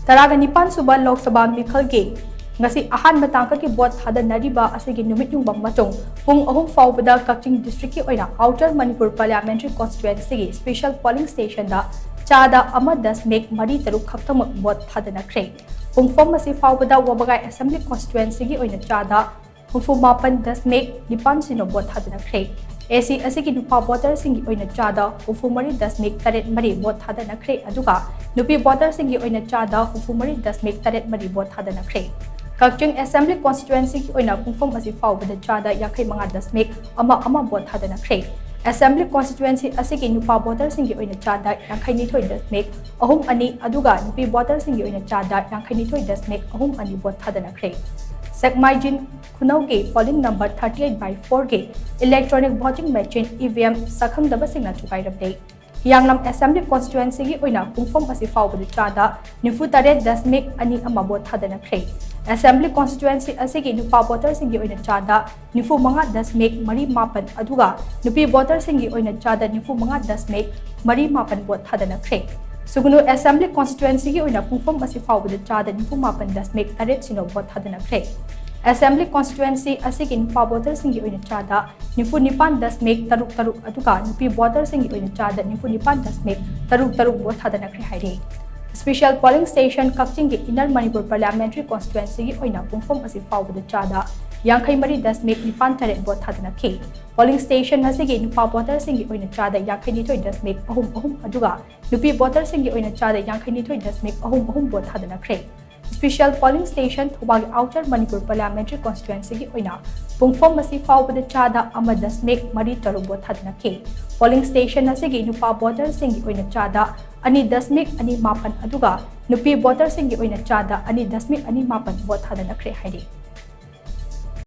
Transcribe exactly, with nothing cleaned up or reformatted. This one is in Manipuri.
ꯇꯔꯥꯒ ꯅꯤꯄꯥꯟ ꯁꯨꯕ ꯂꯣꯛ ꯁꯚꯥ ꯃꯤꯈꯜꯒꯤ ꯉꯁꯤ ꯑꯍꯥꯟꯕ ꯇꯥꯡꯀꯛꯀꯤ ꯚꯣꯠ ꯊꯥꯗꯅꯔꯤꯕ ꯑꯁꯤꯒꯤ ꯅꯨꯃꯤꯠ ꯌꯨꯡꯕ ꯃꯇꯨꯡ ꯄꯨꯡ ꯑꯍꯨꯝ ꯐꯥꯎꯕꯗ ꯀꯛꯆꯤꯡ ꯗꯤꯁꯇ꯭ꯔꯤꯛꯀꯤ ꯑꯣꯏꯅ ꯑꯥꯎꯇꯔ ꯃꯅꯤꯄꯨꯔ ꯄꯥꯔꯂꯤꯌꯥꯃꯦꯟꯇꯔꯤ ꯀꯣꯟꯁꯇꯤꯇ꯭ꯋꯦꯟꯁꯤꯒꯤ ꯁ꯭ꯄꯦꯁꯤꯌꯦꯜ ꯄꯣꯂꯤꯡ ꯁ꯭ꯇꯦꯁꯟꯗ ꯆꯥꯗ ꯑꯃ ꯗꯁꯃꯤꯛ ꯃꯔꯤ ꯇꯔꯨꯛ ꯈꯛꯇꯃꯛ ꯚꯣꯠ ꯊꯥꯗꯅꯈ꯭ꯔꯦ꯫ ꯄꯨꯡꯐꯝ ꯑꯁꯤ ꯐꯥꯎꯕꯗ ꯋꯥꯕꯒꯥꯏ ꯑꯦꯁꯦꯝꯕ꯭ꯂꯤ ꯀꯣꯟꯁꯇꯤꯇ꯭ꯋꯦꯟꯁꯤꯒꯤ ꯑꯣꯏꯅ ꯆꯥꯗ ꯍꯨꯝꯐꯨ ꯃꯥꯄꯟ ꯗꯁꯃꯤꯛ ꯅꯤꯄꯥꯟ ꯁꯤꯅꯣ ꯚꯣꯠ ꯊꯥꯗꯅꯈ꯭ꯔꯦ꯫ ꯑꯦꯁꯤ ꯑꯁꯤꯒꯤ ꯅꯨꯄꯥ ꯚꯣꯇꯔꯁꯤꯡꯒꯤ ꯑꯣꯏꯅ ꯆꯥꯗ ꯍꯨꯝꯐꯨ ꯃꯔꯤ ꯗꯁꯃꯤꯛ ꯇꯔꯦꯠ ꯃꯔꯤ ꯚꯣꯠ ꯊꯥꯗꯅꯈ꯭ꯔꯦ, ꯑꯗꯨꯒ ꯅꯨꯄꯤ ꯚꯣꯇꯔꯁꯤꯡꯒꯤ ꯑꯣꯏꯅ ꯆꯥꯗ ꯍꯨꯝꯐꯨ ꯃꯔꯤ ꯗꯁꯃꯤꯛ ꯇꯔꯦꯠ ꯃꯔꯤ ꯚꯣꯠ ꯊꯥꯗꯅꯈ꯭ꯔꯦ꯫ ꯀꯛꯆꯤꯡ ꯑꯦꯁꯦꯝꯕ꯭ꯂꯤ ꯀꯣꯟꯁꯇꯤꯇ꯭ꯋꯦꯟꯁꯤꯒꯤ ꯑꯣꯏꯅ ꯄꯨꯡꯐꯝ ꯑꯁꯤ ꯐꯥꯎꯕꯗ ꯆꯥꯗ ꯌꯥꯡꯈꯩ ꯃꯉꯥ ꯗꯁꯃꯤꯛ ꯑꯃ ꯑꯃ ꯚꯣꯠ ꯊꯥꯗꯅꯈ꯭ꯔꯦ꯫ ꯑꯦꯁꯦꯝꯕ꯭ꯂꯤ ꯀꯣꯟꯁꯇꯤꯇ꯭ꯋꯦꯟꯁꯤ ꯑꯁꯤꯒꯤ ꯅꯨꯄꯥ ꯚꯣꯇꯔꯁꯤꯡꯒꯤ ꯑꯣꯏꯅ ꯆꯥꯗ ꯌꯥꯡꯈꯩ ꯅꯤꯊꯣꯏ ꯗꯁꯃꯤꯛ ꯑꯍꯨꯝ ꯑꯅꯤ, ꯑꯗꯨꯒ ꯅꯨꯄꯤ ꯚꯣꯇꯔꯁꯤꯡꯒꯤ ꯑꯣꯏꯅ ꯆꯥꯗ ꯌꯥꯡꯈꯩ ꯅꯤꯊꯣꯏ ꯗꯁꯃꯤꯛ ꯑꯍꯨꯝ ꯑꯅꯤ ꯚꯣꯠ ꯊꯥꯗꯅꯈ꯭ꯔꯦ꯫ ꯁꯦꯛꯃꯥꯏꯖꯤꯟ ꯈꯨꯅꯧꯒꯤ polling number thirty eight by ꯐꯣꯔꯒꯤ electronic voting machine, E V M, ꯁꯛꯈꯪꯗꯕꯁꯤꯡꯅ ꯊꯨꯒꯥꯏꯔꯝꯂꯦ꯫ ꯍꯤꯌꯥꯡꯂꯝ ꯑꯦꯁꯦꯝꯕ꯭ꯂꯤ ꯀꯣꯟꯁꯇꯤꯇ꯭ꯋꯦꯟꯁꯤꯒꯤ ꯑꯣꯏꯅ ꯄꯨꯡꯐꯝ ꯑꯁꯤ ꯐꯥꯎꯕꯗ ꯆꯥꯗ ꯅꯤꯐꯨ ꯇꯔꯦꯠ ꯗꯁꯃꯤꯛ ꯑꯅꯤ ꯑꯃ ꯚꯣꯠ ꯊꯥꯗꯅꯈ꯭ꯔꯦ꯫ ꯑꯦꯁꯦꯝꯕ꯭ꯂꯤ ꯀꯣꯟꯁꯇꯤꯇ꯭ꯋꯦꯟꯁꯤ ꯑꯁꯤꯒꯤ ꯅꯨꯄꯥ ꯚꯣꯇꯔꯁꯤꯡꯒꯤ ꯑꯣꯏꯅ ꯆꯥꯗ ꯅꯤꯐꯨ ꯃꯉꯥ ꯗꯁꯃꯤꯛ ꯃꯔꯤ ꯃꯥꯄꯟ, ꯑꯗꯨꯒ ꯅꯨꯄꯤ ꯚꯣꯇꯔꯁꯤꯡꯒꯤ ꯑꯣꯏꯅ ꯆꯥꯗ ꯅꯤꯐꯨ ꯃꯉꯥ ꯗꯁꯃꯤꯛ ꯃꯔꯤ ꯃꯥꯄꯟ ꯚꯣꯠ ꯊꯥꯗꯅꯈ꯭ꯔꯦ꯫ ꯁꯨꯒꯅꯨ ꯑꯦꯁꯦꯝꯕ꯭ꯂꯤ ꯀꯣꯟꯁꯇꯤꯇ꯭ꯋꯦꯟꯁꯤꯒꯤ ꯑꯣꯏꯅ ꯄꯨꯡꯐꯝ ꯑꯁꯤ ꯐꯥꯎꯕꯗ ꯆꯥꯗ ꯅꯤꯐꯨ ꯃꯥꯄꯟ ꯗꯁꯃꯤꯛ ꯇꯔꯦꯠ ꯁꯤꯅꯣ ꯚꯣꯠ ꯊꯥꯗꯅꯈ꯭ꯔꯦ꯫ ꯑꯦꯁꯦꯝꯕ꯭ꯂꯤ ꯀꯣꯟꯁꯇꯤꯇ꯭ꯋꯦꯟꯁꯤ ꯑꯁꯤꯒꯤ ꯅꯨꯄꯥ ꯚꯣꯇꯔꯁꯤꯡꯒꯤ ꯑꯣꯏꯅ ꯆꯥꯗ ꯅꯤꯐꯨ ꯅꯤꯄꯥꯟ ꯗꯁꯃꯤꯛ ꯇꯔꯨꯛ ꯇꯔꯨꯛ, ꯑꯗꯨꯒ ꯅꯨꯄꯤ ꯚꯣꯇꯔꯁꯤꯡꯒꯤ ꯑꯣꯏꯅ ꯆꯥꯗ ꯅꯤꯐꯨ ꯅꯤꯄꯥꯟ ꯗꯁꯃꯤꯛ ꯇꯔꯨꯛ ꯇꯔꯨꯛ ꯚꯣꯠ ꯊꯥꯗꯅꯈ꯭ꯔꯦ ꯍꯥꯏꯔꯤ꯫ ꯁ꯭ꯄꯦꯁꯤꯌꯦꯜ ꯄꯣꯂꯤꯡ ꯁ꯭ꯇꯦꯁꯟ ꯀꯛꯆꯤꯡꯒꯤ ꯏꯟꯅꯔ ꯃꯅꯤꯄꯨꯔ ꯄꯥꯔꯂꯤꯌꯥꯃꯦꯟꯇꯔꯤ ꯀꯣꯟꯁꯇꯤꯇ꯭ꯋꯦꯟꯁꯤꯒꯤ ꯑꯣꯏꯅ ꯄꯨꯡꯐꯝ ꯑꯁꯤ ꯐꯥꯎꯕꯗ ꯆꯥꯗ ꯌꯥꯡꯈꯩ ꯃꯔꯤ ꯗꯁꯃꯤꯛ ꯅꯤꯄꯥꯟ ꯇꯔꯦꯠ ꯚꯣꯠ ꯊꯥꯗꯅꯈꯤ꯫ ꯄꯣꯂꯤꯡ ꯁ꯭ꯇꯦꯁꯟ ꯑꯁꯤꯒꯤ ꯅꯨꯄꯥ ꯚꯣꯇꯔꯁꯤꯡꯒꯤ ꯑꯣꯏꯅ ꯆꯥꯗ ꯌꯥꯡꯈꯩ ꯅꯤꯊꯣꯏ ꯗꯁꯃꯤꯛ ꯑꯍꯨꯝ ꯑꯍꯨꯝ, ꯑꯗꯨꯒ ꯅꯨꯄꯤ ꯚꯣꯇꯔꯁꯤꯡꯒꯤ ꯑꯣꯏꯅ ꯆꯥꯗ ꯌꯥꯡꯈꯩ ꯅꯤꯊꯣꯏ ꯗꯁꯃꯤꯛ ꯑꯍꯨꯝ ꯑꯍꯨꯝ ꯚꯣꯠ ꯊꯥꯗꯅꯈ꯭ꯔꯦ꯫ ꯁ꯭ꯄꯦꯁꯤꯌꯦꯜ ꯄꯣꯂꯤꯡ ꯁ꯭ꯇꯦꯁꯟ ꯊꯧꯕꯥꯜꯒꯤ ꯑꯥꯎꯇꯔ ꯃꯅꯤꯄꯨꯔ ꯄꯥꯔꯂꯤꯌꯥꯃꯦꯟꯇꯔꯤ ꯀꯣꯟꯁꯇꯤꯇ꯭ꯋꯦꯟꯁꯤꯒꯤ ꯑꯣꯏꯅ ꯄꯨꯡꯐꯝ ꯑꯁꯤ ꯐꯥꯎꯕꯗ ꯆꯥꯗ ꯑꯃ ꯗꯁꯃꯤꯛ ꯃꯔꯤ ꯇꯔꯨꯛ ꯚꯣꯠ ꯊꯥꯗꯅꯈꯤ꯫ ꯄꯣꯂꯤꯡ ꯁ꯭ꯇꯦꯁꯟ ꯑꯁꯤꯒꯤ ꯅꯨꯄꯥ ꯚꯣꯇꯔꯁꯤꯡꯒꯤ ꯑꯣꯏꯅ ꯆꯥꯗ ꯑꯅꯤ ꯗꯁꯃꯤꯛ ꯑꯅꯤ ꯃꯥꯄꯟ, ꯑꯗꯨꯒ ꯅꯨꯄꯤ ꯚꯣꯇꯔꯁꯤꯡꯒꯤ ꯑꯣꯏꯅ ꯆꯥꯗ ꯑꯅꯤ ꯗꯁꯃꯤꯛ ꯑꯅꯤ ꯃꯥꯄꯟ ꯚꯣꯠ ꯊꯥꯗꯅꯈ꯭ꯔꯦ ꯍꯥꯏꯔꯤ꯫